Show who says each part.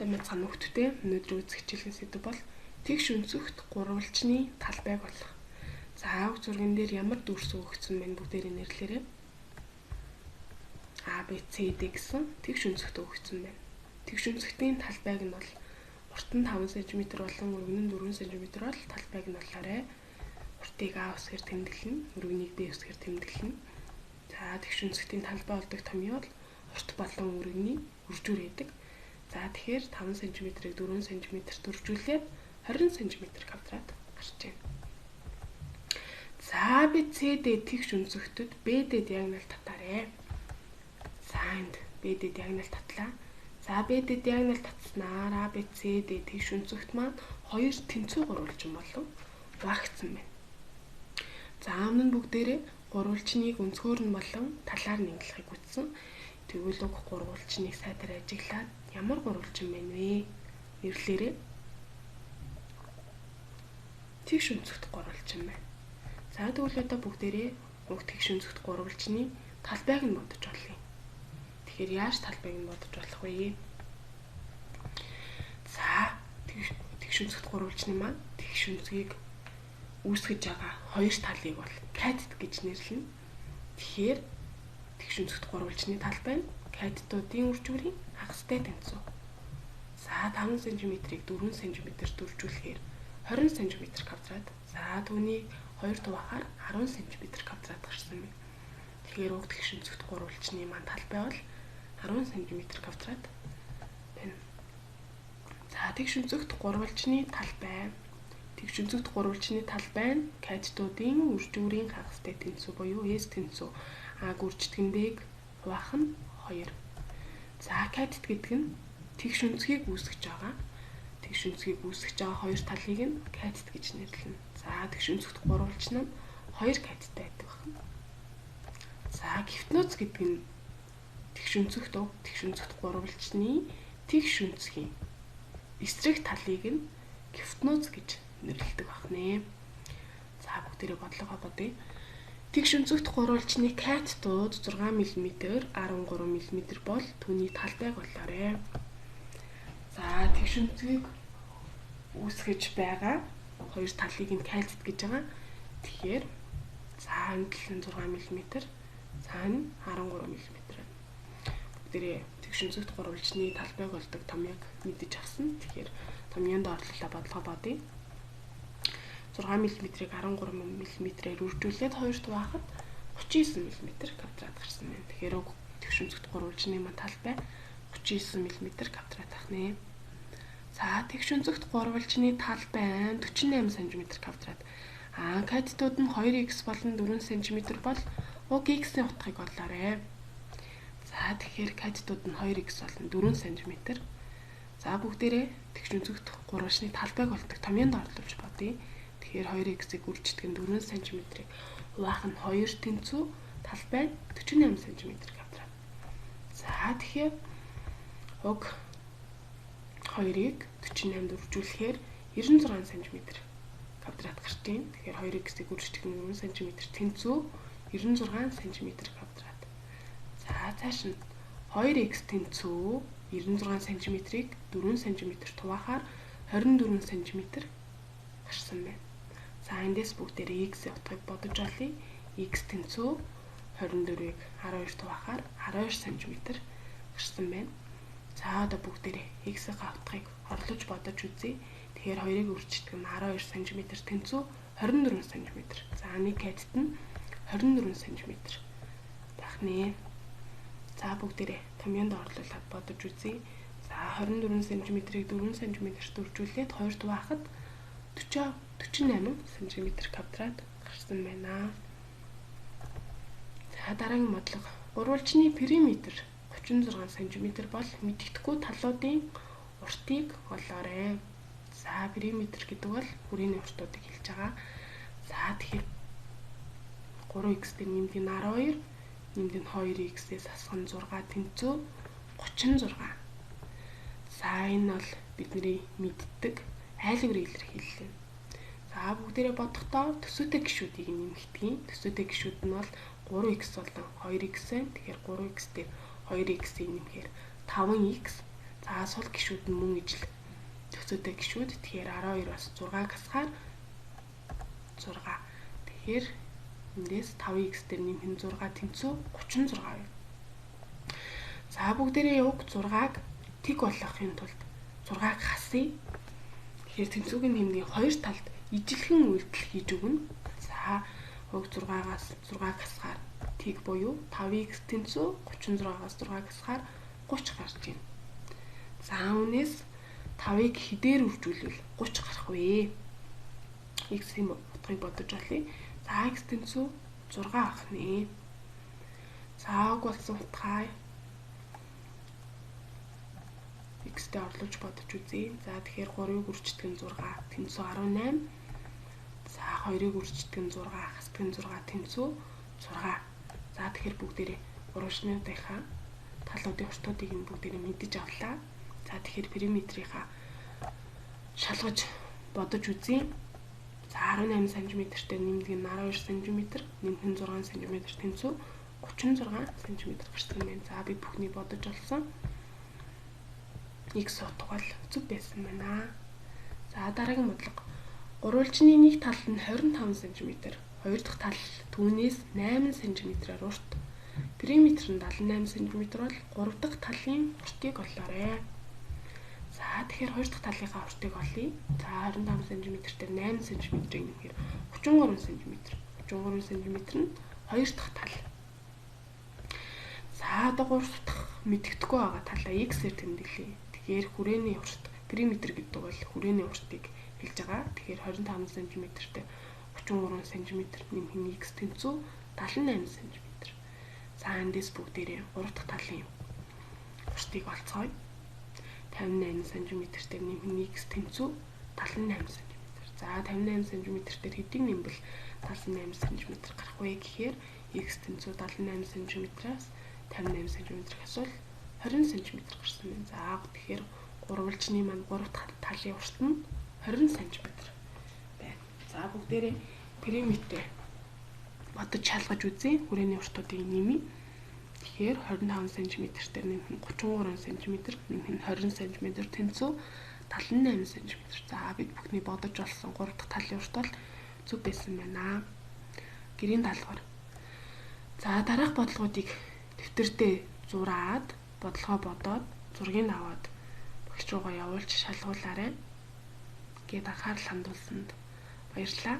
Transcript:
Speaker 1: Сайн байцгаана хүүхдүүдээ. Өнөөдөр үзэх хичээлийн сэдэв бол тэгш өнцөгт гурвалжны талбайг олох. За, ауг зурган дээр ямар дүрс өгөгдсөн бэ бүгдээрээ нэрлээрэй. А, Б, С, Д гэсэн тэгш өнцөгт өгөгдсөн байна. Тэгш өнцөгтийн талбайг нь бол урт нь 5 см болон өргөн нь 4 см бол талбайг нь олоорой. Уртыг А үсгээр тэмдэглэнэ, өргөнийг Б үсгээр тэмдэглэнэ. За, тэгш өнцөгтийн талбай болдог томьёо бол урт болон өргөний үржүүр байдаг. За, тэгэхээр 5 см-ийг 4 см-т үржүүлээд 20 см квадрат гарч байна. За, би CD тэгш өнцөгтөд BD диагонал татаарэ. За, энд BD диагонал татлаа. За, BD диагонал татснаар ABCD тэгш өнцөгт маань хоёр тэнцүү гурвалжин болон хуваагдсан байна. За, өмнө нь бүгдээрээ гурвалжныг өнцгөөр нь болон талаар нь ангилахыг үзсэн. Тэгвэл уг гурвалжныг сайтар ажиглаад ямар гурвалжин байна вэ? Нэрлээрэй. Тэгш өнцөгт гурвалжин байна. За, тэгвэл одоо бүгдээрээ уг тэгш өнцөгт гурвалжны талбайг нь бодож олъё. Тэгэхээр яаж талбайг нь бодож болох вэ? За, тэгш өнцөгт гурвалжны маань тэгш өнцгийг үүсгэж байгаа хоёр талыг бол катет гэж нэрлэнэ. Тэгэхээр тэгш өнцөгт гурвалжны талбай нь катетуудын үржүүрийн хагастай тэнцүү. За, 5 см-ийг 4 см-т үржүүлэхээр 20 см квадрат. За, түүнийг 2 дуваахаар 10 см квадрат гарсан байна. Тэгэхээр уг тэгш өнцөгт гурвалжны маань талбай бол 10 см квадрат байна. За, тэгш өнцөгт гурвалжны талбай. Тэгш өнцөгт гурвалжны талбай нь катетуудын үржүүрийн хагастай тэнцүү буюу S тэнцүү. А гүрждэг нь Б-г хуваах нь 2. За, катет гэдэг нь тэгш өнцгийг үүсгэж байгаа. Тэгш өнцгийг үүсгэж байгаа хоёр талыг нь катет гэж нэрлэнэ. За, тэгш өнцөгт гурвалжин нь хоёр катеттай байдаг байна. За, гифтнөөц гэдэг нь тэгш өнцөгт уг тэгш өнцөгт гурвалжны тэгш өнцгийн эсрэг талыг нь гифтнөөц гэж нэрлэдэг байна. За, бүгдээрээ бодлогоо бодъё. Тэгш өнцөгт гурвалжны катетууд 6 мм, 13 мм бол түүний талбайг олоорой. За, тэгш өнцгийг үүсгэж байгаа хоёр талыг нь катет гэж байгаа. Тэгэхээр за, энэ тал нь 6 мм, за энэ 13 мм. Бүгдээрээ тэгш өнцөгт гурвалжны талбайг олдог томьёог мэдэж авсан. Тэгэхээр томьёонд орлолоо бодлогоо бодъё. 6 мм-ийг 13 мм-ээр үржүүлээд 2 дуваахад 39 мм квадрат гарсан байна. Тэгэхээр уг тэгш өнцөгт гурвалжны маань талбай 39 мм квадрат ах нэ. За, тэгш өнцөгт гурвалжны талбай 48 см квадрат. А катетууд нь 2x болон 4 см бол уг x-ийн утгыг олоорой. За, тэгэхээр катетууд нь 2x болон 4 см. За, бүгдээрээ тэгш өнцөгт гурвалжны талбайг олдог томьёонд орлуулж бодъё. Тэгэхээр 2x-ийг үрждэг нь 4 см-ийг хуваах нь 2 тэнцүү талбай 48 см квадрат. За, тэгэхээр уг 2-ыг 48-д үржүүлэхээр 96 см квадрат гарч байна. Тэгэхээр 2x-ийг үрждэг нь 4 см тэнцүү 96 см квадрат. За, цааш нь 2x тэнцүү 96 см-ийг 4 см хуваахаар 24 см гарсан байна. За, эндээс бүгдээрээ x-ийн утгыг бодож олъё. X тэнцүү 24-ийг 12 хуваахаар 12 см гарсан байна. За, одоо бүгдээрээ x-ийн утгыг орлож бодож үзье. Тэгэхээр 2-ыг үрждэг нь 12 см тэнцүү 24 см. За, нэг катет нь 24 см байх нэ. За, бүгдээрээ томьёонд орлуулад бодож үзье. За, 24 см-ийг 4 см-т үржүүлээд 2 дуваахад 48 см квадрат гарсан байна. За, дараагийн бодлого. Гурвалжны периметр 36 см бол мэдэгдэхгүй талуудын уртыг олоорой. За, периметр гэдэг бол хүрээний уртуудыг хэлж байгаа. За, тэгэхээр 3x дээр нэмдэг нь 12, нэмдэг нь 2x-ээс асах нь 6 тэнцүү 36. За, энэ бол бидний мэддэг айлгвар илэрхийлэл нь. За, бүгдээрээ бодохдоо төсөөтэй гишүүдийг нэмэгдгийг. Төсөөтэй гишүүд нь бол 3x болон 2x байна. Тэгэхээр 3x дээр 2x-ийг нэмэхээр 5x. За сул гишүүд нь мөн ижил төгсөөтэй гишүүд. Тэгэхээр 12-оос 6-г хасахаар 6. Тэгэхээр эндээс 5x дээр нэмэх нь 6 тэнцүү 36 байна. За бүгдээрээ уг 6-г тэг болгохын тулд 6-г хасъя. Тэгэхээр тэнцүүгийн хэмнэгийн хоёр талд ижилхэн үйлдэл хийж өгнө. За уг 6-аас 6-г хасахаар тэг буюу 5x тэнцүү 36-аас 6-г хасахаар 30 гарч байна. За үүнээс 5-ыг хэдээр үржүүлвэл 30 гарах вэ? X-ийн утгыг бодож олъё. За x тэнцүү 6 авах нэ. За уг болсон утгаа x-тэй орлуулж бодож үзье. За тэгэхээр 3-ыг үрждэг нь 6 тэнцүү 18. За 2-ыг үрждэг нь 6 хасдаг нь 6 тэнцүү 6. За тэгэхээр бүгдээрээ урвалжнуудынхаа талуудын уртуудыг нь бүгдээрээ мэдэж авлаа. За тэгэхээр периметрийнхаа шалгаж бодож үзье. За 18 см-тэй нэмдэг нь 12 см, нэмэх нь 6 см тэнцүү 36 см гарсан байна. За бид бүхний бодож олсон x утга бол зөв байсан байна. За дараагийн бодлого. Гурвалжны нэг тал нь 25 см, хоёр дахь тал түүнээс 8 см-аар урт. Периметр нь 78 см бол гурав дахь талын уртыг олоорой. За тэгэхээр хоёр дахь талынхаа уртыг олъё. За 25 см дээр 8 см-ийг нэмэхээр 33 см. 33 см нь хоёр дахь тал. За одоо гурав дахь мэдэгдэхгүй байгаа талаа x-ээр тэмдэглэе. Тэгэхээр хүрээний урт, периметр гэдэг бол хүрээний уртыг хэлж байгаа. Тэгэхээр 25 см-тэй 33 см нэмэх нь x тэнцүү 78 см. За эндээс бүгдээрээ гурав дахь талын уртыг олцгоё. 58 см-тэй нэмэх нь x тэнцүү 78 см. За 58 см дээр хэдийг нэмбэл 78 см гарах вэ гэхээр x тэнцүү 78 см-аас 58 см хасвал 20 см гарсан байна. За тэгэхээр гурвалжны маань гурав дахь талын урт нь 20 см байна. За бүгдээрээ периметрээ бодож шалгаж үзье. Хүрээний уртуудыг нэмье. Тэгэхээр 25 см дээр нэмэх нь 33 см, нэмэх нь 20 см тэнцүү 78 см. За бид бүхний бодож олсон гурав дахь талын урт бол зөв байсан байна. Гэрийн даалгавар. За дараах бодлогоодыг дэвтэрдээ зураад, бодлогоо бодоод, зургийг аваад багш руугаа явуулж шалгуулаарай. Гээд анхаарал хандуулсанд баярлалаа.